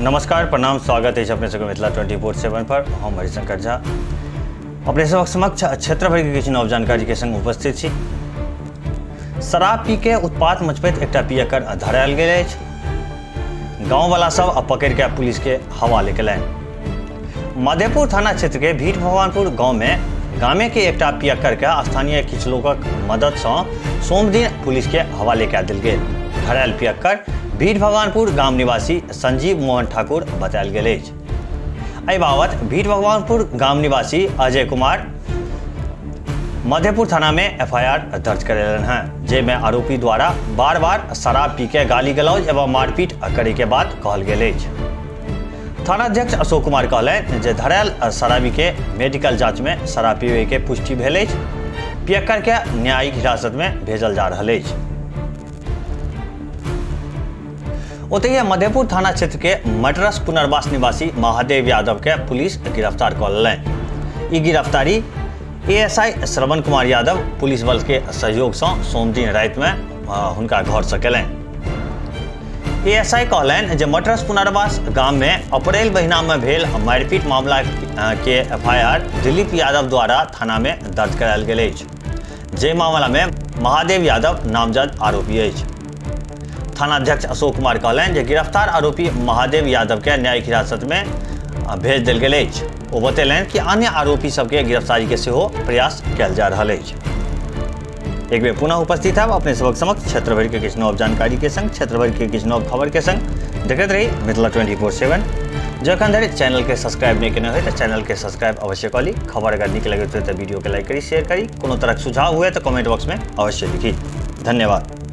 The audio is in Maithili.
नमस्कार, प्रणाम, स्वागत है अपने सबके मिथिला 24/7 पर। हम हरिशंकर झा अपने सबक समक्ष क्षेत्र भर के किछु नव जानकारी के संग उपस्थित छी। शराब पी के उत्पात मचबैत एकटा पियकर धरायल गेल अछि। गाँव वाला सब आ पकड़ के पुलिस के हवाले केलनि। मधेपुर थाना क्षेत्र के भीठ भगवानपुर गांव में गामे के एकटा पियकर के स्थानीय किछु लोकक मदद से सोमदिन पुलिस के हवाले कए देल गेल। धरायल पियकर भीठ भगवानपुर गाम निवासी संजीव मोहन ठाकुर बतायल गेल अछि। एहि बाबत भीठ भगवानपुर गाम निवासी अजय कुमार मधेपुर थाना में एफआईआर दर्ज करेलन हैं, जाहिमे आरोपी द्वारा बार बार शराब पी के गाली गलौज एवं मारपीट करे के बात कहल गेल अछि। थानाध्यक्ष अशोक कुमार कहलनि जे धरायल शराबी के मेडिकल जांच में शराब पीबे के पुष्टि भेल अछि। पियक्कर के न्यायिक हिरासत में भेजल जा रहल अछि। ओतहि मधेपुर थाना क्षेत्र के मटरस पुनर्वास निवासी महादेव यादव के पुलिस गिरफ्तार कऽ लेलनि। ई गिरफ्तारी एएसआई श्रवण कुमार यादव पुलिस बल के सहयोग से सोमदिन राति में हुनका घर से केलनि। एएसआई कहलनि जे मटरस पुनर्वास गाम में अप्रैल महीना में भेल मारिपीट मामला के एफआईआर दिलीप यादव द्वारा थाना में दर्ज करायल गेल अछि, जाहि मामला में महादेव यादव नामजद आरोपी अछि। थानाध्यक्ष अशोक कुमार कहलनि जे गिरफ्तार आरोपी महादेव यादव के न्यायिक हिरासत में भेज देल गेल अछि। ओ बतेलनि कि अन्य आरोपी सबके गिरफ्तारी के सेहो प्रयास कयल जा रहल अछि। एक बेर पुनः उपस्थित है अपने सबक समक्ष क्षेत्र भर के किछु नव जानकारी के संग, क्षेत्र भर के किछु नव खबर के संग। देखैत रही मिथिला 24/7। जखन धरि चैनल के सब्सक्राइब नहीं केने होय तऽ चैनल के सब्सक्राइब अवश्य कऽ ली। खबर अगर नीक लगैत होय तऽ वीडियो के लाइक करी, शेयर करी। कोनो तरहक सुझाव हुए तऽ कमेंट बॉक्स में अवश्य लिखी। धन्यवाद।